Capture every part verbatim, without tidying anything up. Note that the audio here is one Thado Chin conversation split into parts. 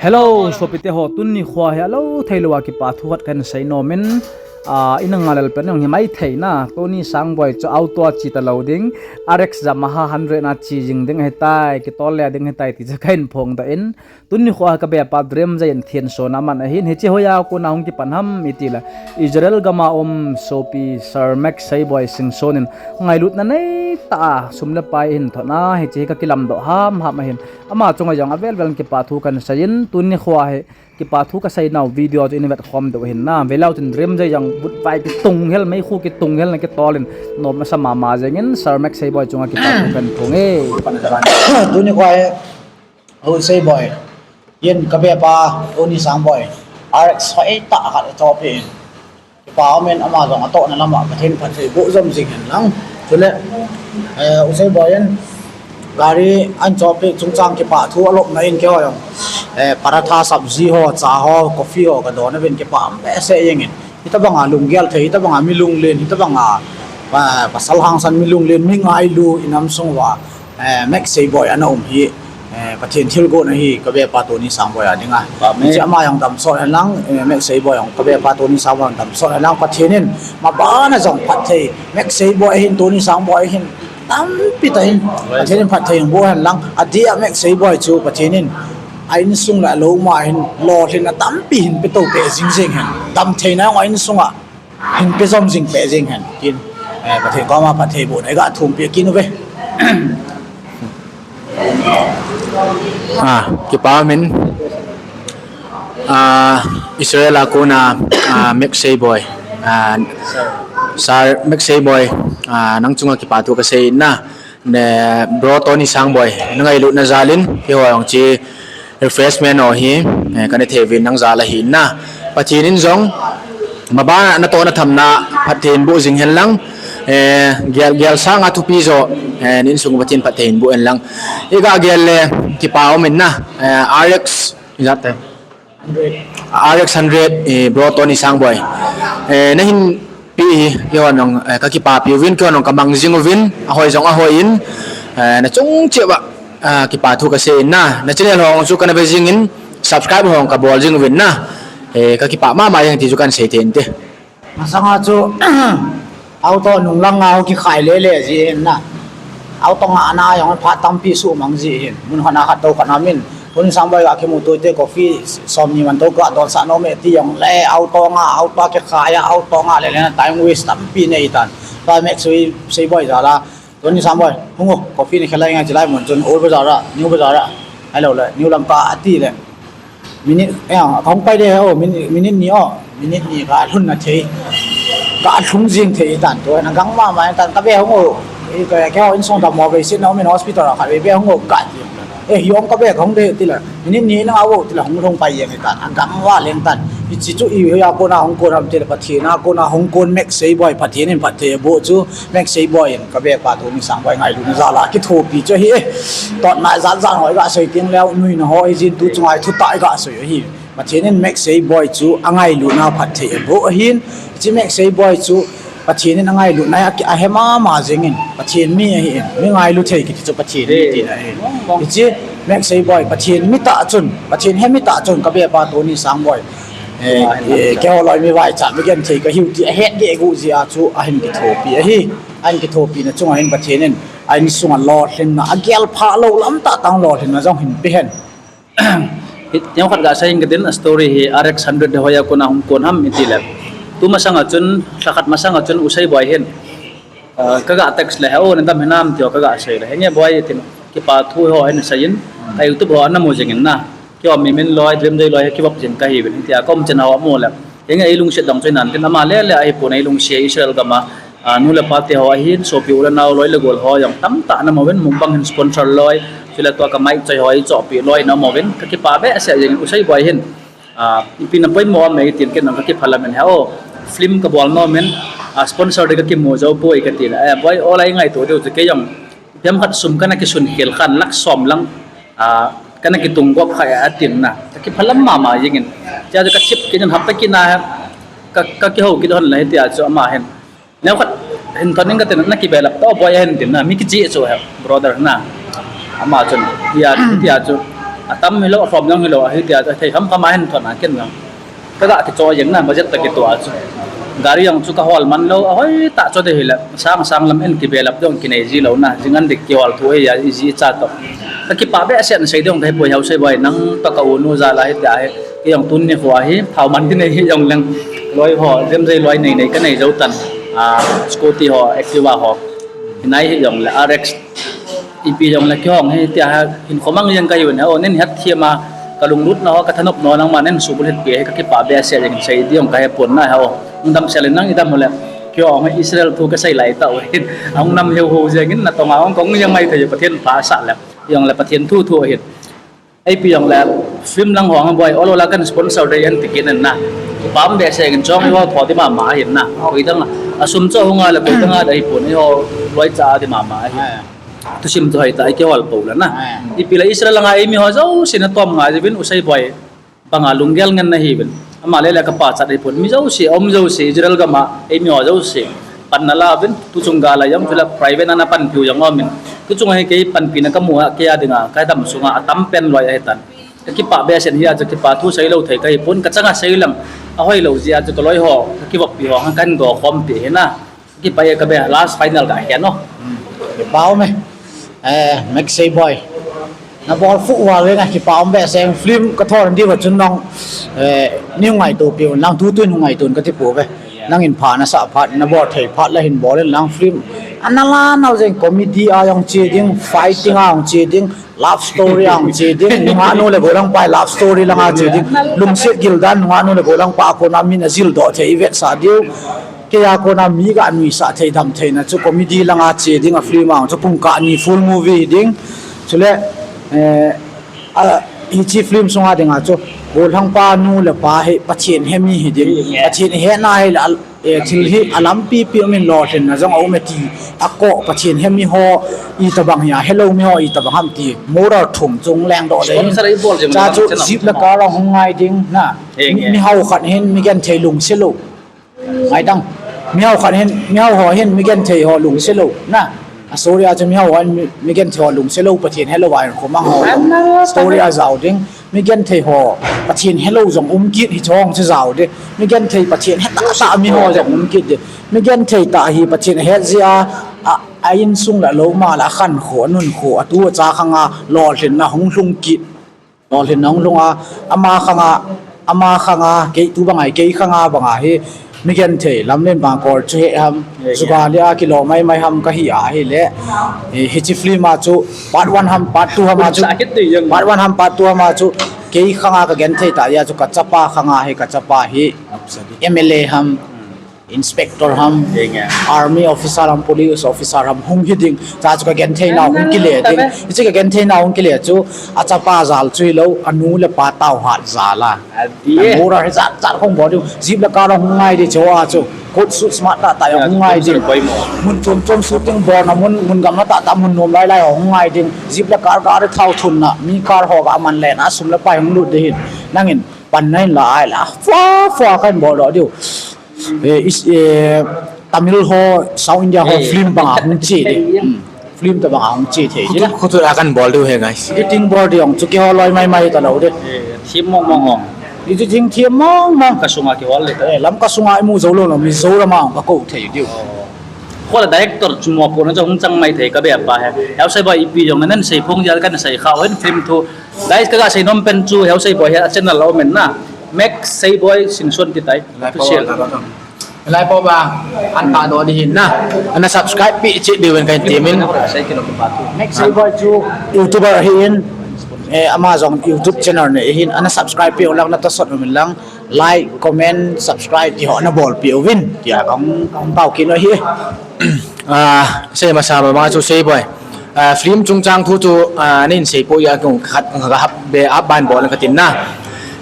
Hello, sopite ho, tuni khoa hi alou theilou a kipa thu khat kahin sei nom in, ah, ina ngalel pen jong hi maithei na, Tony Sangboi chu auto a che talou ding, R X Yamaha hundred na che jing ding ahitai, kitol le ding ahitai ti chu kahin phongdoh in, tuni khoa kabepa Dremjai in thenso na aman ahin, hiche hoiya kona hung kipan ham itile, Israel gam a um sopi Sir Max Seiboi Singson in ngailutna neitah a sum le pai ahin thot na, hiche hi kakilamdoh hamham ahin. Ama chunga jong avel vel in kipa thu kahin seiyin, tuni khoa hi kipa thu kasei nau video chu ina vetkhom diu ahin na. Veleu chun Dremjai jong butvai kitung hel, meikhu kitung hel na kitol in nom asa mama jengin Sir Max Seiboi chunga kipa thu kahin phong e. Tuni khoa hi, Seiboi in kabepa Tony Sangboi R X hoitah khat achohpeh in, kipa umin, ama jong atohna lama Pathen phatthei boh jom jing hen lang. Chule, eh, U Seiboi in gari ahin chohpeh chungchang kipa thu alopna in keiho jong, eh, paratha, sabji ho, cha ho, coffee ho kadon uvin, kipa um behseh jengin. Hitobanga lunggel thei, hitobanga mi lunglen, hitobanga, ah, pasal hangsan, mi lunglen, mi ngailu inam sung uva, eh, Max Seiboi ana um hi, eh, Pathen thilgon ahi, kabepa Tony Sangboi a dinga. Hiche ama jong damsot hen lang, eh, Max Seiboi jong, kabepa Tony Sangboi jong damsot hen lang, Pathen in mabana jong phatthei, Max Seiboi ahin, Tony Sangboi ahin, tampi tah in Pathen in phatthei hung boh hen lang. Adeh a Max Seiboi chu Pathen in a insung le alou ma hin lolhinna tampi hin peto peh jing jeng hen, damtheina jong a insunga hin pe jom jing peh jeng hen tin, eh, Pathen koma phatthei bohna iga thumpi kit uve. Ah, kipa umin, ah, Israel a kona, ah, Max Seiboi, ah, Sir Max Seiboi, ah, nang chunga kipa thu kasei na, ne, Bro Tony Sangboi, na ngailutna jal in keiho jong hiche refreshment ho hi, eh, kana thei uvin nang jal ahi na. Pathen in jong mabana natohna thamna phatthei hin boh jing hen lang, eh, gel, gel sanga thupi jo, eh, na insung Pathen phatthei hin boh hen lang. Iga gel le kipa umin na, eh, R X, ijat te. R X hundred, eh, Bro Tony Sangboi. Eh, nahin pe hi, keihon jong, eh, kakipapi uvin, keihon jong kamang jing uvin, ahoi jong ahoi in, eh, nachung cheh uva, ah, kipa thu kasei in na, na channel ho chu kana ve jing in, subscribe ho kabol jing uvin na, eh, kakipa mama jeng ti chu kahin sei thei inte. Masanga chu, auto nung langa ho kikhai lele ji hin na. Auto nga ana jong phat tampi sumang ji hin. Mun khat a khat tou khat a min. Tony Sangboi ga kimuto te coffee somni man tou ga donsah nom e ti jong le auto nga, auto kikhai a, auto nga le le na time waste tampi nei tan. Tua Max Seiboi jal a, Tony Sangboi, hung o, coffee nakhe lai ngai, chulai mun chun Old Bazar a, New Bazar a, ahilou le, New Lamka ati le. Minute, eh, kahung pai de o, minute, minute ni o, minute ni kalhun na thei. Kalhung jing thei tan, tua na gang mama tan, kave hung o. Keiho insung dammo vei sin na umin hospital a khat vei ve hung o kati. Eh, hi ong kave kahung de ti le. Minute ni na ngau o ti le hung lhung pai jeng tan, agang val jeng tan. Hiche chu ihoiya kona hung kon ham ti le, Pathen a kona hung kon Max Seiboi, Pathen in phatthei aboh chu, Max Seiboi in kabepa Tony Sangboi ngailutna jal a kithopi chu ahi e. Totna jat jat ho iga sei teng leu, nuina ho hijin tu chunga thutah iga sei ahi. Pathen in Max Seiboi chu angailutna phatthei aboh ahin. Hiche Max Seiboi chu Pathen in angailutna a ki, ahe mama jengin, Pathen mi ahin, mi ngailu thei kiti chu Pathen mi tina ahin. Hiche Max Seiboi, Pathen mi tah chun, Pathen he mi tah chun kabepa Tony Sangboi, eh, eh, keiho loi mi vaicha mi genthei kahiu ti ahet geh gu jeh a chu ahin kithopi ahi. Ahin kithopina chunga hin Pathen in a insunga lolhinna, agel phah lou lam tah tah lolhinna jong hin pe hen. Hiti khat ga sei ing katin, a story hi R X hundred hoiya kona hung kon ham iti le. Tu masanga chun, lhakhat masanga chun U Seiboi hin, ah, kaga text le, he o, nadam hinam ti o kaga sei le. Henge boi itin, kipa thu ho hin seiyin, ka YouTube ho ana mu jingin na. Keiho Mimin loi, Dremjai loi hi kivop jing kahiuvin, hitia ka umchan ho amu le. Henge eilungset dong chu hinan tin ama le le ahipon eilungset Israel gam a, ah, nu le pa te ho ahin, sopi u le nao loi le gol ho jong tamtah ana mu uvin, mukbang hin sponsor loi, chule tua ka mic choi ho eichohpeh loi ana mu uvin, kakipa behseh jengin U Seiboi hin, ah, ipi na poimo a mei tin ken jong kakiphalam in he o, film kabol nom in, ah, sponsor di kakimu jou poi kati le, eh, boi o lai ngaito diu chu kei jong, themkhat sum kana kisun khel khan lakh som lang, ah, kana kitung gop kha e atin na. Kakiphalam mama jengin. Tia chu kachip kit in hapta kit na ka, kakihou kit hon le hitia chu ama hin. Neokhat hin thon in katin na kibelap to boi ahin tin na. Mi kichih chu he brother na. Ama chun. Tia, tia chu. Atam hilou, asom jong hilou, ahi tia, athei kham kham a hin thon a ken jong. Kaga kicho jeng na, budget toh kitoh a chu. Gari jong chu kahol man lou, ahoi tah chu dei hile, sang sang lam in kibelap jong kinei ji lou na, jing an dik kihol thu hi a, iji cha toh. Kakipah behseh in sei ding kahi poi Haosei boi, nang toh ka u nu jal a hi tia hi, kei jong tuni nikho a hi, thao man kinei hi jong leng, loi ho, jemjei loi nei nei kanei jou tan, a, scooty ho, Activa ho, hinai hi jong le, R X, Ipi jongle kihong hi tia ha hinkho mang jeng kahiuvin ha, o, nin hetthem a, kalunglutna ho, kathanopna ho, nangma nin subulhit pi hi kakipah behseh jeng sei ding kahe pon na ha, o. Hung damsel in nang idam ule. Kihong hi Israel thu kasei lai tah uvin. Ahung nam hiu hiu jeng in natong a hung kong jeng mai thei Pathen pha sah le. Jongle Pathen thu thu ahin. Ipi jongle film lang ho hang boi, ol ol a kan sponsor dei hen ti kit in na. Kipah behseh in chong eiho tho di mama ahin na. Koi dang a sum chu hung a le koi dang a dei pon eiho loi cha di mama ahin. Thusim chu hoitah a kihol pou le na. Ipi le Israel langa eimi ho jouse natom ngai jiuvin Usei boi. Banga lunggel ngen nahiuvin. Ama le le kapa chat dei pon mi jouse, um jouse, Israel gam a eimi ho jouse. Pan nala uvin, tuchung gal a jong chule private a napanpiu jong umin. Tuchung a hi kei panpina kamu a, kei a dinga, kadam sunga, atam pen loi ahitan. Kakipah behseh in hia chu kipah thu seilou thei kahi pon, kachanga sei lang, ahoilou jeh a chu kaloi ho, kakivoppi ho, kahin go khompi hi na. Kipah e kabe, last final kahe no. Kipah ume. Eh, Max Seiboi. Nabol fuh uva venga kipah um behseh in film kathon diuva chun nang, eh, nei ngaito piu, nang tutun ngaito in kati pouve. Nangin pha nasah phat, nabol thei phat la hin bol in lang film. Ana la nau jeng comedy a jong che ding, fighting a jong che ding, love story a jong che ding, nungah nu le golhang pa love story langa che ding, lungset gildan nungah nu le golhang pa kona min ajil doh thei ivetsah diu. Kei a kona mi ga nuisah thei dam theina chu comedy langa che ding a film a jong chu pung kah ni full movie ding. Chule, eh, a, hiche film sunga dinga chu golhang pa nu le pa hi Pathen he mi hiding. Pathen he na hile, eh, thil hi alampi pi umin lolhinna jong aume ti akoh Pathen he mi ho itobang hi a helou mi ho itobang ham ti moral thum chung lengdoh ding. Cha chu jeep le car a hung ngai ding na. Mi, mihao khat hin mi genthei lungse lou. Ngaidang, mihao khat hin, mihao ho hin mi genthei ho lungse lou na. A story a chu mihao ho hin mi, mi genthei ho lungse lou, Pathen helou a hin khomang ho story a jao ding. Mi genthei ho Pathen helou jong um kit hi chong chu jao ding. Mi genthei Pathen he tah tah mi ho jong um kit ding. Mi genthei tah hi Pathen ahet jeh a, a, a insung le lou ma le a khankho, a nunkho, a tu a cha khanga lolhinna hung lhung kit. Lolhinna hung lhung a, ama khanga, ama khanga, kei tu banga, kei khanga banga hi, mi genthei, lamlen bang kol chu he ham, jugali a kilo mai mai ham kahi a hile, eh, hiche film a chu, part one ham, part two ham a chu, part one ham, part two ham a chu, kei khanga ka genthei tah jeh a chu, ka chapa khanga hi, ka chapa hi, M L A ham, inspector ham, army officer ham, police officer ham hung hiding. Cha chu ka genthei nau hung kile ding. Hiche ka genthei nau hung kile chu, a chapa jal chu hilou, a nu le pa tao hat jal a. Moral hi jat jat hung bol ding. Jeep le car hung ngai ding chu a chu. Coat suit smart tah tah hung ngai ding. Mun chom chom shooting bolna mun, mun gamla tah tah mun nom lai lai hung ngai ding. Jeep le car, gari thao thunna, mi car ho ga man le na sum le pai hung lut ding hin. Nangin pan na hin la ai la. Fa fa kahin bol doh diu. Eh, is, eh, Tamil ho, South India ho film banga hung che ding. Hmm. Film tobanga hung che thei ding. Khutu, khutu a kan bol diu he, guys. Editing bol ding chu kihol loi mai mai talou ding. Eh, thim mong mong ho. Editing thim mong mong. Ka sunga kihol le. Eh, Lamka sunga imu jou lou lou, Mizoram a hung ka kou thei diu. Kho la director chu mo pon a chu hung chang mai thei kabe pa he. Haosei boi ipi jong nan sei phong jal kan sei kha hen film thu. Guys, kaga sei nom pen chu Haosei boi he a channel a um in na. Max Seiboi Singson ti tai. Official. Lai po ba, an pa do di hin na. Ana subscribe pi che diu ven kahin ti min. Max Seiboi chu YouTuber ahin, eh, ama jong YouTube channel nei ahin, ana subscribe pi ulang na ta sot min lang, like, comment, subscribe ti ho na bol pi uvin. Tia kang, kang pau kit u ahi. Ah, sei masa ba ma chu Seiboi. Ah, film chungchang thu chu, ah, nei sei poi a kong khat ka hap be a ban bol ka tin na.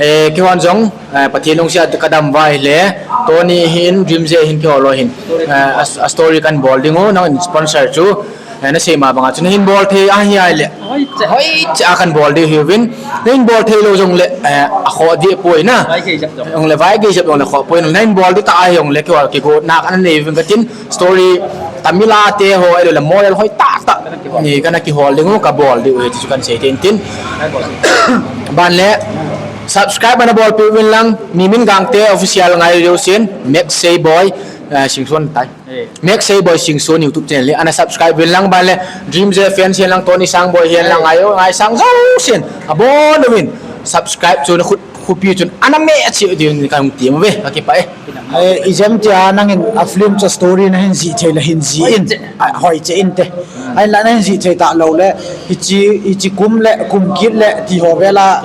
Eh, kihon jong, eh, Pathen lungset a ka dam vai le, Tony hin, Dream J hin kihol lou hin. Eh, a, a story kan bol ding u, nangin sponsor chu, Eh, nasei ma banga chu nahin bol thei ahi ahile, hoiche a kan bol diu hiuvin. Nahin bol thei lou jongle, eh, akhoh deh poi na. Jongle vai gei jep jongle khoh poi na. Nahin bol deh tah ahi jongle keiho kigotna kana nei uvin katin, story tamil a te ho, ahiloule moral hoi tah tah ni kana kihol diu, kabol diu ahi ti chu kan sei tin tin. Ban le subscribe ana bolpeh uvin lang, Mimin Gangte official ngai diu sin, Max Seiboi, eh, Singson tai. Max Seiboi Singson YouTube channel hi ana subscribe uvin lang, ban le Dream J fans hihen lang, Tony Sangboi hihen lang, ngai, ngaisang jousen abon uvin subscribe chu nakhut khopi chun ana meh cheh diu in kahung tem uve, kakipah e. Eh, ijemtia nangin a film chu story nahin jih thei le hin jih in, hoiche, ah, hoiche inte. Ahinla nahin jih thei tah lou le, hiche, hiche kum le, kum kit le, ti ho vel a,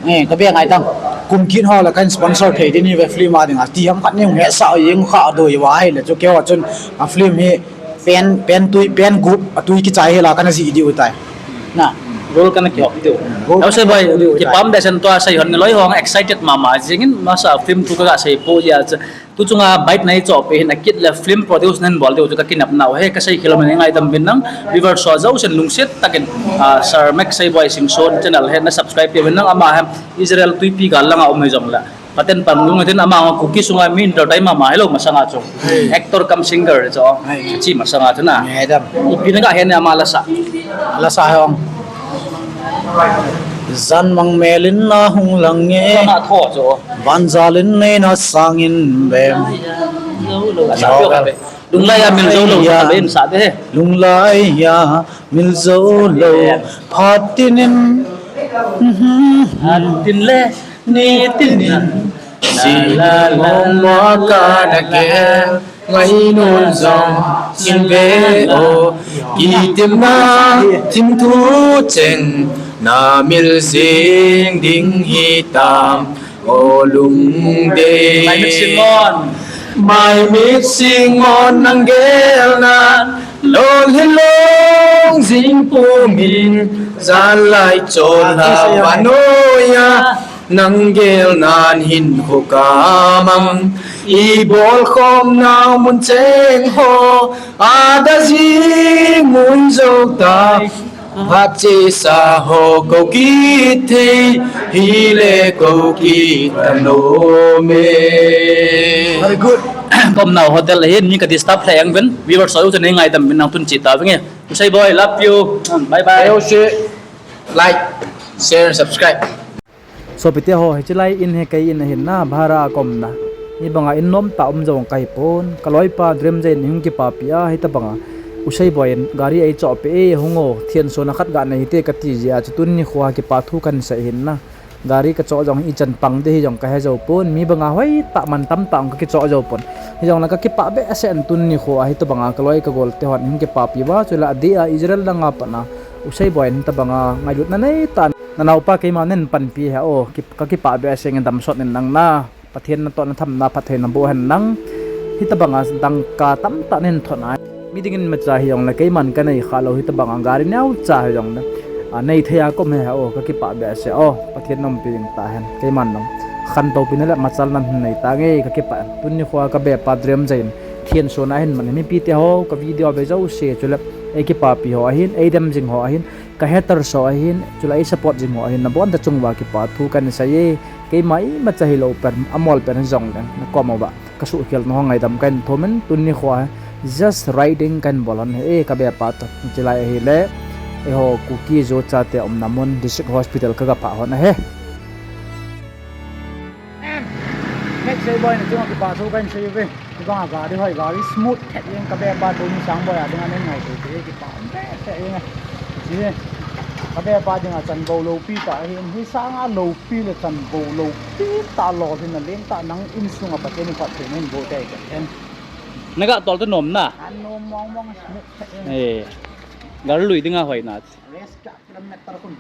eh, kabe ngai tang. Kum kit ho le kahin sponsor thei ding ahiuve film a dinga. Ti ham khat nahung hetsah jeng kha doi uva ahile chu keiho chun a film hi pen, pen tui, pen gup, atui kichai hel a kana jih diu tai. Na. Role kana kihop diu. Role kana kihop diu tai. Kipah behseh in tua sei hon ngaloi hon excited mama jingin masa film thu kaga sei po jia chu. Tu chunga bike neichoh peh hin akit le film produce nahin bol diu chu kakinepna u ahi, kasei khel lou in ngaidam uvin lang, viewers ho jousen lungset tah in, ah, Sir Max Seiboi Singson channel hi na subscribe peh uvin lang, ama hi Israel tuipi gal langa um hijongle Pathen panmun tin ama Kuki sunga mi entertain mama hilou masanga chu. Actor cum singer chu. Chi masanga chu na. Ipi naga heni ama lasa. Lasa hong. Jan mang melin nahung lang e. Ama tho chu. Vanjalin neina sangin bem. Lasa chu ka be. Lunglai a mil jou lou, ya. Lunglai a mil jou lou. Phatinin. Phatinin le. Nitinin. Sila lama kana ke. Ngainon jong. Sin ve o. Kitimna. Timthu cheng. Na mil jing ding hitam. O lungdei. Mai mit singmon. Mai mit singmon nang gelna. Lol hilong jing pumin. Jan lai chol ha vanoiya. Nang gelnan hin hukam ang. Ibol khom nau mun cheng ho. Ada jing mun jo ta. Phat chesa ho kou kithei, hile kou kitano me. Very good. Kom nau hotel hin mi ka disturb lheh ang ven. Viewers ho chu nei ngaidam uvin nang tun chi ta venge. Usai boy, love you. Bye bye. Like, share, subscribe. Sopite ho, hiche lai in hi kei in ahin na, bhara a ka umna. Hibanga in nomtah um jong kahi pon. Ka loipa Dream Jai in hung kipapi a, hitabanga. Usai boy in gari eichoh peh e, hung o, thian sona khat ga nei hite kati jeh a, chu tuni nikho a kipa thu kahin sei ahin na. Gari kachoh jong ichan pang ding hi jong kahe jou pon. Mi banga hoitah man tamtah ka kichoh jou pon. Hijongle ka kipah behseh in tuni nikho a, hitabanga ka loi ka golte hon hung kipapi uva, chule adeh a Israel langa pat na. Usai boy in hitabanga ngailutna neitah in. Nanaopa keima nahin panpi hi o, ki, ka kipah behseh in damsot in nang na. Pathen natoh na thamna phatthei naboh hen nang. Hitabanga dangka tamtah nahin thot na. Mi dingin imacha hijongle keiman kanei khalou hitabanga gari neocha hijongle. A, nei thei a ka um hi o, ka kipah behseh o. Pathen naumpi ding tahen. Keiman nang. Khantoupina le machalna nei tange ka kipah. Tuni nikho a ka bepa Dream Jai in. Thian sona ahin man mipite ho, ka video ve jouse, chule. Ei kipapi ho ahin, ei dem jing ho ahin. Ka haters ho ahin, chule ei support jing ho ahin, nabonte chung uva kipa thu kahin sei e, keima imacha hilou pen, amol pen hijongle, nakom uva, ka suhkhel nau ho ngaidam kahin thum in, tuni nikho a, just riding kahin bol hon hi e, ka bepa toh, chulai ahile, eiho Kuki Zo chate umna mun, District Hospital ka ga phah hon ahi. Max Seiboi in chunga kipa thu kahin sei uve. Hibanga gari hoi, gari smooth thet jeng, ka bepa Tony Sangboi a dinga nei ngaito te, kipa um thet jeng. Hiche hi ka bepa dinga chanvo loupi tah ahin, hisanga loupi le chanvo loupi tah lolhinna lentah nang insunga Pathen in phatthei nahin boh tei kati hen. Naga tol te nom na. Anom mong mong, smooth thet jeng. Eh. Gari lui dinga hoina. Race ka kilometer kon.